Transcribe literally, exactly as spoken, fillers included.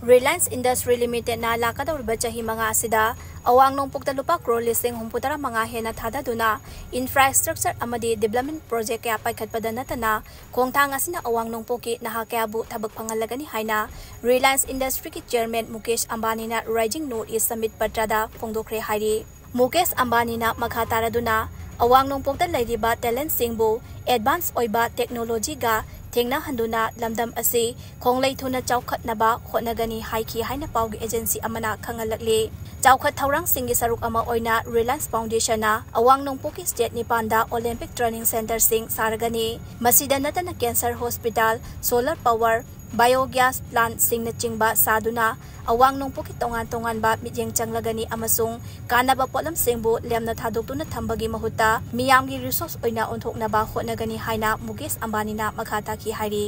Reliance Industry Limitedꯅ ꯂꯥꯛꯀꯗꯧꯔꯤꯕ ꯆꯍꯤ ꯃꯉꯥ ꯑꯁꯤꯗ ꯑꯋꯥꯡ ꯅꯣꯡꯄꯣꯛꯇ ꯂꯨꯄꯥ ꯀ꯭ꯔꯣꯔ ꯂꯤꯁꯤꯡ ꯍꯨꯝꯐꯨꯇꯔꯥ ꯃꯉꯥ ꯍꯦꯟꯅ ꯊꯥꯗꯗꯨꯅ infrastructure ꯑꯃꯗꯤ development project ꯀꯌꯥ ꯄꯥꯏꯈꯠꯄꯗ ꯅꯠꯇꯅ ꯈꯣꯡꯊꯥꯡ ꯑꯁꯤꯅ ꯑꯋꯥꯡ ꯅꯣꯡꯄꯣꯛꯀꯤ ꯅꯍꯥ ꯀꯌꯥꯕꯨ ꯊꯕꯛ ꯐꯪꯍꯜꯂꯒꯅꯤ ꯍꯥꯏꯅ Reliance Industryꯒꯤ chairman Mukesh ꯑꯝꯕꯥꯅꯤꯅ Rising North East Summit ꯄꯇ꯭ꯔꯗ ꯐꯣꯡꯗꯣꯛꯈ꯭ꯔꯦ ꯍꯥꯏꯔꯤ꯫ ꯃꯨꯀꯦꯁ ꯑꯝꯕꯥꯅꯤꯅ ꯃꯈꯥ ꯇꯥꯔꯗꯨꯅ ꯑꯋꯥꯡ ꯅꯣꯡꯄꯣꯛꯇ ꯂꯩꯔꯤꯕ talentꯁꯤꯡꯕꯨ advance ꯑꯣꯏꯕ technologyꯒ ꯊꯦꯡꯅꯍꯟꯗꯨꯅ ꯂꯝꯗꯝ ꯑꯁꯤ ꯈꯣꯡꯂꯩ ꯊꯨꯅ ꯆꯥꯎꯈꯠꯅꯕ ꯍꯣꯠꯅꯒꯅꯤ ꯍꯥꯏꯈꯤ ꯍꯥꯏꯅ ꯄꯥꯎꯒꯤ agency ꯑꯃꯅ ꯈꯪꯍꯜꯂꯛꯂꯤ꯫ ꯆꯥꯎꯈꯠ ꯊꯧꯔꯥꯡꯁꯤꯡꯒꯤ ꯁꯔꯨꯛ ꯑꯃ ꯑꯣꯏꯅ Reliance Foundationꯅ ꯑꯋꯥꯡ ꯅꯣꯡꯄꯣꯛꯀꯤ state ꯅꯤꯄꯥꯟꯗ Olympic training centreꯁꯤꯡ ꯁꯥꯔꯒꯅꯤ꯫ ꯃꯁꯤꯗ ꯅꯠꯇꯅ cancer hospital, solar power, biogas plantꯁꯤꯡꯅꯆꯤꯡꯕ ꯁꯥꯗꯨꯅ ꯑꯋꯥꯡ ꯅꯣꯡꯄꯣꯛꯀꯤ ꯇꯣꯉꯥꯟ ꯇꯣꯉꯥꯟꯕ ꯃꯤꯠꯌꯦꯡ ꯆꯪꯂꯒꯅꯤ ꯑꯃꯁꯨꯡ ꯀꯥꯟꯅꯕ ꯄꯣꯠꯂꯝꯁꯤꯡꯕꯨ ꯂꯦꯝꯅ ꯊꯥꯗꯣꯛꯇꯨꯅ ꯊꯝꯕꯒꯤ ꯃꯍꯨꯠꯇ ꯃꯤꯌꯥꯝꯒꯤ resource ꯑꯣꯏꯅ ꯑꯣꯟꯊꯣꯛꯅꯕ ꯍꯣꯠꯅꯒꯅꯤ ꯍꯥꯏꯅ ꯃꯨꯀꯦꯁ ꯑꯝꯕꯥꯅꯤꯅ ꯃꯈꯥ ꯇꯥꯈꯤ ꯍꯥꯏꯔꯤ꯫